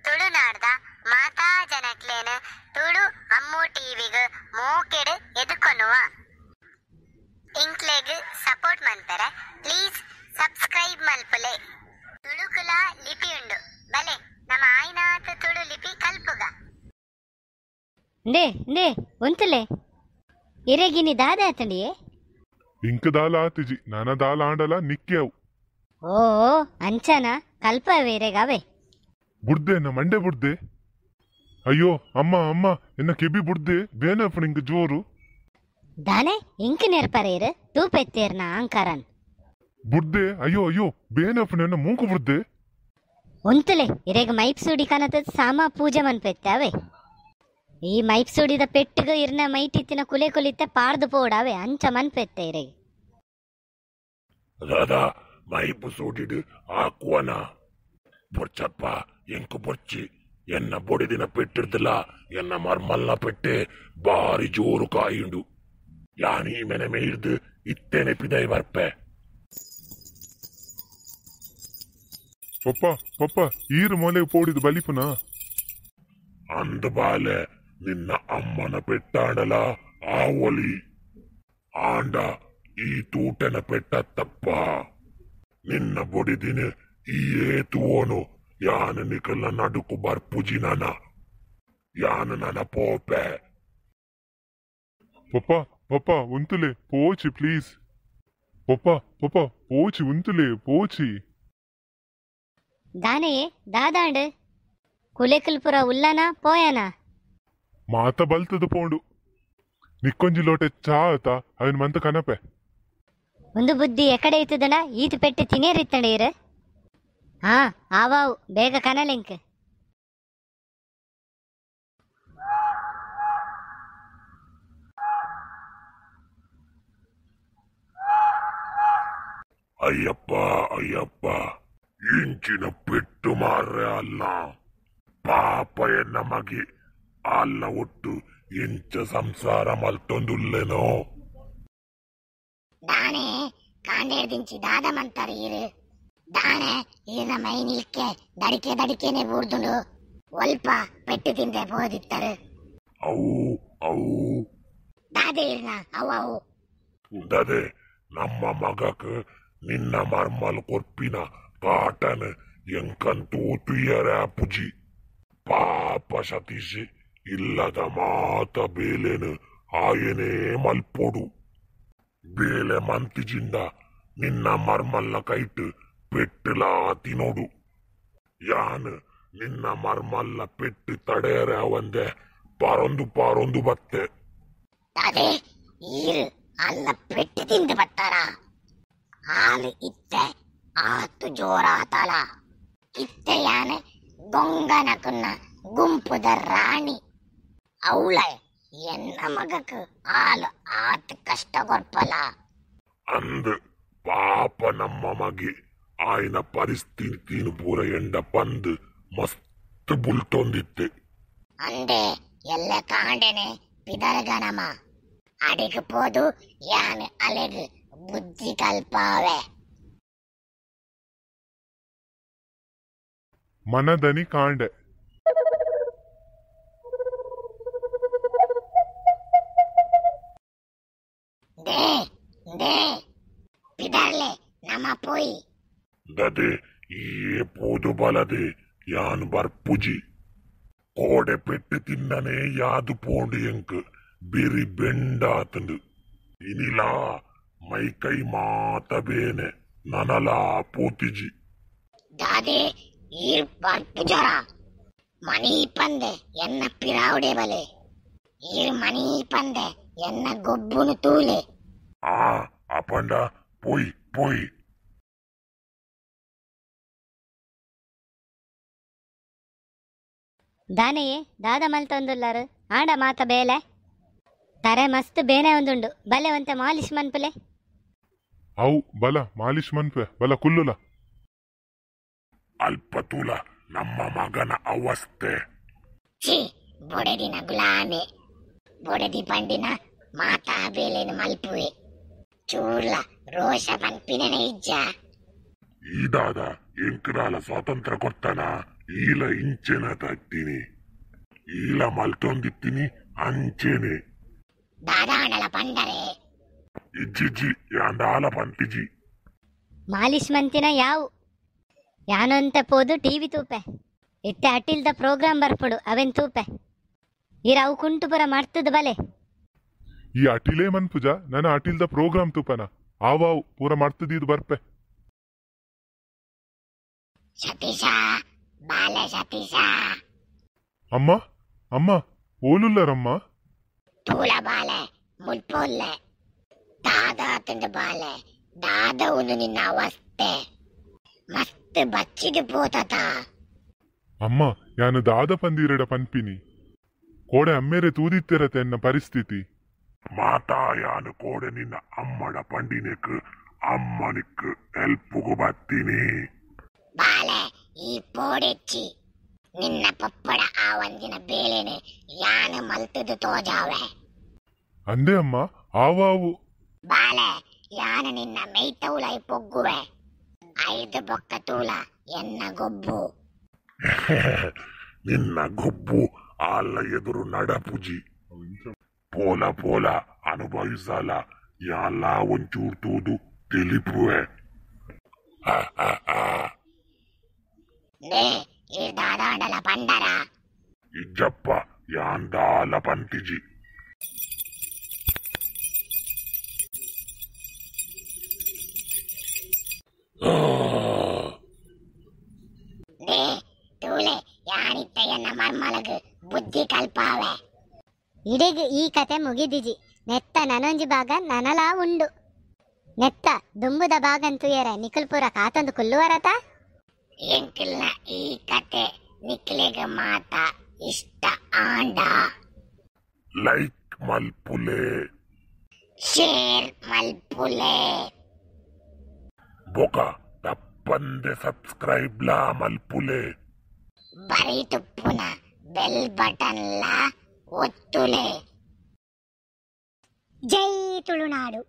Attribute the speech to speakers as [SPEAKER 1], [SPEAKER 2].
[SPEAKER 1] ತುಳುನಾಡ್ದ ಮಾತಾ ಜನಕ್ಲೆನ್ ತುಳು ಅಮ್ಮು ಟಿವಿಗ್ ಮೋಕೆಡ್ ಎದುಕೊನುವ. ಎಂಕ್ಲೆಗ್ ಸಪೋರ್ಟ್ ಮನ್ಪೆರೆ ಪ್ಲೀಸ್ ಸಬ್ಸ್ಕ್ರೈಬ್ ಮಲ್ಪುಲೆ. ತುಳುಕುಲ ಲಿಪಿ ಉಂಡು, ಬಲೆ ನಮ್ಮ ಆಯ್ನಾತ್ ತುಳು ಲಿಪಿ ಕಲ್ಪುಗ.
[SPEAKER 2] ಇಂದೇ ಇಂದೇ ಉಂತುಲೆ ಇರೆಗಿನಿ ದಾದ ಆತಂಡಿಯೇ?
[SPEAKER 3] ಇಂಕ್ ದಾಲ ಆತಿಜಿ, ನನ ದಾಲ ಆಂಡಲ ನಿಕ್ಕೆ ಅವು.
[SPEAKER 2] ಓ ಅಂಚನ ಕಲ್ಪವೇ ಇರೆಗವೇ.
[SPEAKER 3] ಬುಡ್ದೆ ಎನ್ನ ಮಂಡೆ ಬುಡ್ದೆ. ಅಯ್ಯೋ ಅಮ್ಮ ಅಮ್ಮ ಎನ್ನ ಕೆಬಿ ಬುಡ್ದೆ, ಬೇನಪ್ಪು ನಿಂಗೆ ಜೋರು.
[SPEAKER 2] ದಾನೆ ಇಂಕ್ ನೆರ್ಪರೇರು ತೂಪೆತ್ತೇರ್ನ ಆಂಕರನ್.
[SPEAKER 3] ಬುಡ್ದೆ ಅಯ್ಯೋ ಅಯ್ಯೋ ಬೇನಪ್ಪು ನನ್ನ ಮೂಕು ಬುಡ್ದೆ.
[SPEAKER 2] ಉಂತುಲೆ ಇರೆಗ್ ಮೈಪ್ಸೂಡಿ ಕನತ ಸಾಮ ಪೂಜೆ ಮನ್ಪೆತ್ತಾವೆ. ಈ ಮೈಪ್ಸೂಡಿದ ಪೆಟ್ಟಿಗೆ ಇರ್ನ ಮೈಟಿತ್ತಿನ ಕುಲೆ ಕುಲಿತ್ತ ಪಾಡ್ದು ಪೋಡಾವೆ ಅಂಚ ಮನ್ಪೆತ್ತೆ ಇರೆಗ್.
[SPEAKER 4] ದಾದಾ ಮೈಪು ಸೂಡಿಡು ಆಕುವನ ಬೊರ್ಚಪ್ಪ ಎಂಕು ಬೊರ್ಚಿ ಎನ್ನ ಬೊಡಿದಿನ ಪೆಟ್ಟಿರ್ದಿಲ್ಲ ಎನ್ನ ಮರ್ಮಲ್ನ ಪೆಟ್ಟೆ ಬಾರಿ ಜೋರು ಕಾಯುಂಡು. ಯಾನೀ ಮೆನೆ ಮೇಯ್ದು ಇತ್ತೇನೆ ಪಿದೈ ಬರ್ಪೆ.
[SPEAKER 3] ಪಪ್ಪ ಪಪ್ಪ ಈರು ಮೊಲೆ ಪೋಡಿದು ಬಲಿಪುನ
[SPEAKER 4] ಅಂದ ಬಾಲೆ ನಿನ್ನ ಅಮ್ಮನ ಪೆಟ್ಟಾಡಲ ಆ ಒಲಿ ಆಂಡ ಈ ತೂಟನ ಪೆಟ್ಟತ್ತಪ್ಪ. ನಿನ್ನ ಬೊಡಿದಿನ ಈ ಏತುವೋನು ಯಾನ ನಿಕಲ್ನ ನಡುಕು ಬರ್ಪುಜಿ ನನ ಯಾನ ನನ ಪೋಪೆ.
[SPEAKER 3] ಪಪ್ಪ ಪಪ್ಪ ಉಂತುಲೆ ಪೋಚಿ ಪ್ಲೀಸ್. ಪಪ್ಪ ಪಪ್ಪ ಪೋಚಿ ಉಂತುಲೆ ಪೋಚಿ.
[SPEAKER 2] ದಾನೆಯೇ ದಾದಾಂಡು ಕುಲೆಕಲ್ಪುರ ಉಲ್ಲನ ಪೋಯನ
[SPEAKER 3] ಮಾತ ಬಲ್ತದ ಪೋಂಡು. ನಿಕ್ಕೊಂಜಿ ಲೋಟೆ ಚಾ ಆತ ಅವನ್ ಮಂತ ಕನಪೆ.
[SPEAKER 2] ಒಂದು ಬುದ್ಧಿ ಎಕಡೆ ಇತ್ತದನ ಈತ ಪೆಟ್ಟೆ ತಿನೇರಿತ್ತಂಡ ಇರು. ಹಾ ಆವಾವು ಬೇಗ ಕನಲಿಂಕ್.
[SPEAKER 4] ಅಯ್ಯಪ್ಪ ಅಯ್ಯಪ್ಪ ಇಂಚಿನ ಪೆಟ್ಟು ಮಾರ್ರೆ ಅಲ್ಲ ಪಾಪ ಎನ್ನ ಮಗಿ ಅಲ್ಲ ಒಟ್ಟು ಎಂಚ ಸಂಸಾರ ಮಲ್ತೊಂದುಲ್ಲೇನೋ.
[SPEAKER 1] ದಾನೆ ಕಾಂಡೇರ್ದಿಂಚಿ ದಾದ ಮಂತಾರ ಈರು. ದಾನೆ ಈರ್ನ ಮೈ ನಿಲ್ಕೆ ದಡಿಕೆ ದಡಿಕೆನೆ ಬೂರ್ದುಂಡು ಒಲ್ಪ ಪೆಟ್ಟು ತಿಂದೆ ಬೋದಿತ್ತರು.
[SPEAKER 4] ಅವು ಅವು
[SPEAKER 1] ದಾದೆ ಈರ್ನ ಅವು ಅವು
[SPEAKER 4] ದಾದೆ ನಮ್ಮ ಮಗಕ್ ನಿನ್ನ ಮರ್ಮಲ್ ಕೊರ್ಪಿನ ಕಾಟನ್ ಎಂಕಂತೂ ತುಯ್ಯರ ಪುಜಿ. ಪಾಪ ಸತೀಶ್ ಇಲ್ಲದ ಮಾತ ಬೇಲೆನು ಆಯನೇ ಮಲ್ಪೊಡು. ಬೇಲೆ ಮಂತಿಜಿಂದ ನಿನ್ನ ಮರ್ಮಲ್ನ ಕೈಟ್ ಪೆಟ್ಟುಲಾ ತಿನೋಡು. ಯಾನ್ ನಿನ್ನ ಮರ್ಮಲ್ನ ಪೆಟ್ಟು ತಡೆಯರ ಒಂದೆ ಪಾರೊಂದು ಪಾರೊಂದು ಬತ್ತೆ.
[SPEAKER 1] ಅದೇ ಈರು ಅಲ್ಲ ಪೆಟ್ಟು ತಿಂದು ಬತ್ತಾರ. ಹಾಲು ಇತ್ತೆ ಆತು ಜೋರಾತಲ ಇತ್ತೆ ಯಾನೆ ಗೊಂಗನಕುನ್ನ ಗುಂಪುದ ರಾಣಿ ಅವಳ ಎನ್ನ ಮಗಕ್ ಹಾಲು ಆತು ಕಷ್ಟ ಕೊರ್ಪಲ.
[SPEAKER 4] ಅಂದ್ ಪಾಪ ನಮ್ಮ ಮಗಿ ಆಯ್ನ ಪರಿಸ್ಥಿತಿನ ಪೂರ ಎಂಡ ಪಂದ್ ಮಸ್ತ್ ಬುಲ್ತೊಂದಿತ್ತೆ.
[SPEAKER 1] ಅಂದೆ ಎಲ್ಲ ಕಾಂಡೆನೆ ಪಿದರ್ಗನಮ ಅಡಿಗೆ ಪೋದು ಯಾನ್ ಅಲೆಗ್ ಬುದ್ಧಿ ಕಲ್ಪಾವೆ.
[SPEAKER 3] ಮನದನಿ ಕಾಂಡೆ.
[SPEAKER 1] They they ಪಿದರ್ಲೆ ನಮ ಪೋಯಿ.
[SPEAKER 4] ದದೆ ಈ ಪೋದು ಬಲದೆ ಯಾನ್ ಬರ್ಪುಜಿ. ಕೋಡೆ ಪೆಟ್ಟು ತಿನ್ನನೆ ಯಾದು ಪೋಂಡು ಎಂಕ್ ಬಿರಿ ಬೆಂಡಾತಂದು. ಇನಿಲಾ ಮೈ ಕೈ ಮಾತ ಬೇನೆ ನನಲಾ ಪೋತಿಜಿ.
[SPEAKER 1] ದಾದೆ ಈರ್ ಬರ್ಪುಜರ ಮನಿ ಪಂದೆ ಎನ್ನ ಪಿರಾವುಡೆ ಬಲೆ. ಈರ್ ಮನಿ ಪಂದೆ ಎನ್ನ ಗೊಬ್ಬುನು ತೂಲೆ.
[SPEAKER 4] ಆ ಅಪಂಡ ಪೋಯ್ ಪೋಯ್.
[SPEAKER 2] ದಾನೆಯೇ ದಾದ ಮಲ್ತೊಂದುಲ್ಲಾರು ಆಂಡ ಮಾತ ಬೇಲೆ ತರೆ ಮಸ್ತ್ ಬೇನೆ ಒಂದುಂಡು ಬಲೆ ಒಂತೆ ಮಾಲಿಶ್ ಮನ್ಪುಲೆ.
[SPEAKER 3] ಅವು ಬಲ ಮಾಲಿಶ್ ಮನ್ಪೆ ಬಲ ಕುಲ್ಲುಲ.
[SPEAKER 4] ಅಲ್ಪ ತುಲ ನಮ್ಮ ಮಗನ ಅವಸ್ಥೆ.
[SPEAKER 1] ಛೀ ಬೊಡೆದಿನ ಗುಲಾಮೆ ಬೊಡೆದಿ ಪಂಡಿನ ಮಾತಾ ಬೇಲೆನು ಮಲ್ಪುವೆ. ಚೂರ್ಲ ರೋಷ ಪನ್ಪಿನ ಇಜ್ಜ.
[SPEAKER 4] ಈ ದಾದ ಎಂಕುದಾಲ ಸ್ವಾತಂತ್ರ್ಯ ಕೊರ್ತನ ಈಲ ಇಂಚೆನ ತಟ್ಟಿನಿ ಈಲ ಮಲ್ತೊಂದಿತ್ತೀನಿ ಅಂಚೆನೆ.
[SPEAKER 1] ದಾದಾಂಡಲ ಪಂಡರೆ.
[SPEAKER 4] ಇಜ್ಜಿಜ್ಜಿ ಯಾಂದಾಲ ಪಂತಿಜಿ.
[SPEAKER 2] ಮಾಲಿಶ್ ಮಂತಿನ ಯಾವು ಯಾನಂತ ಪೋದು ಟಿವಿ ತೂಪೆ ಇತ್ತೆ ಅಟಿಲ್ದ ಪ್ರೋಗ್ರಾಮ್ ಬರ್ಪುಡು ಅವೆನ್ ತೂಪೆ ಇರ ಅವು ಕುಂಟು ಪುರ ಮರ್ತದ ಬಲೆ.
[SPEAKER 3] ಈ ಅಟಿಲೇ ಮನ್ಪುಜ ನನ್ನ ಅಟಿಲ್ದ ಪ್ರೋಗ್ರಾಮ್ ತೂಪನ ಆವಾವ್ ಪೂರ ಮರ್ತದೀದು ಬರ್ಪೆ.
[SPEAKER 1] ಸತೀಶ ಬಾಲೆ ಸತೀಶ.
[SPEAKER 3] ಅಮ್ಮ ಅಮ್ಮ ಓಲುಲ್ಲರಮ್ಮ.
[SPEAKER 1] ತೂಲ ಬಾಲೆ ಮುಲ್ಪೊಲ್ಲೆ ದಾದ ಬಾಲೆ ದಾದ ಉಂದು ನಿನ್ನ ಅವಸ್ಥೆ ಮಸ್ತ್ ಬಚ್ಚಿದು ಪೋತತ.
[SPEAKER 3] ಅಮ್ಮ ಯಾನು ದಾದ ಪಂದಿರಡ ಪನ್ಪಿನಿ ಕೋಡೆ ಅಮ್ಮೇರೆ ತೂದಿತ್ತಿರತೆ ಎನ್ನ ಪರಿಸ್ಥಿತಿ.
[SPEAKER 4] ಮಾತಾ ಯಾನು ಕೋಡೆ ನಿನ್ನ ಅಮ್ಮಡ ಪಂಡಿನೆಕ್ ಅಮ್ಮನಿಕ್ ಎಲ್ಪುಗು ಬತ್ತೀನಿ.
[SPEAKER 1] ಬಾಲೆ ಈ ಪೋಡೆಚ್ಚಿ ನಿನ್ನ ಪಪ್ಪಡ ಆ ಒಂದಿನ ಬೇಳೆನೆ ಯಾನು ಮಲ್ತದು ತೋಜಾವೆ.
[SPEAKER 3] ಅಂದೆ ಅಮ್ಮ ಆವಾವು.
[SPEAKER 1] ಬಾಲೆ ಯಾನು ನಿನ್ನ ಮೈತೌಲೈ ಪೊಗ್ಗುವೆ ಐದು ಬೊಕ್ಕ ತೂಲ ಎನ್ನ ಗೊಬ್ಬು.
[SPEAKER 4] ನಿನ್ನ ಗೊಬ್ಬು ಆಲ ಎದುರು ನಡಪುಜಿ ಪೋಲ ಪೋಲ ಅನುಭವಿಸಲ ಯಾಲ ಒಂಚೂರು ತೂದು ತಿಳಿಪುವೆ.
[SPEAKER 1] ನೇ ಈ ದಾದಾಂಡಲ ಪಂಡರ.
[SPEAKER 4] ಇಜ್ಜಪ್ಪ ಯಾಂದಾಲ ಪಂತಿಜಿ.
[SPEAKER 1] ನೇ ತೂಲೆ ಯಾನಿತ್ತ ಎನ್ನ ಮರ್ಮಲಗು ಬುದ್ಧಿ ಕಲ್ಪಾವೆ.
[SPEAKER 2] ಇಡೆಗ್ ಈ ಕತೆ ಮುಗಿದಿಜಿ ನೆತ್ತ ನನೊಂಜಿ ಭಾಗ ನನಲಾ ಉಂಡು ನೆತ್ತ ದುಂಬುದ ಭಾಗಂತುಯರೆ ನಿಖಲ್ಪುರ ಕಾತೊಂದು ಕುಲ್ಲುವರತ.
[SPEAKER 1] ಎಂಕಿಲ್ನ ಈ ಕತೆ ನಿಕ್ಲೆಗ ಮಾತ ಇಷ್ಟ ಆಂಡ
[SPEAKER 4] ಲೈಕ್ ಮಲ್ಪುಲೆ
[SPEAKER 1] ಶೇರ್ ಮಲ್ಪುಲೆ
[SPEAKER 4] ಬೊಕ ತಪ್ಪಂದೆ ಸಬ್ಸ್ಕ್ರೈಬ್ ಲಾ ಮಲ್ಪುಲೆ
[SPEAKER 1] ಬರೀ ತುಪ್ಪುನ ಬೆಲ್ ಬಟನ್ ಲಾ ಒತ್ತುಲೆ.
[SPEAKER 2] ಜೈ ತುಳುನಾಡು.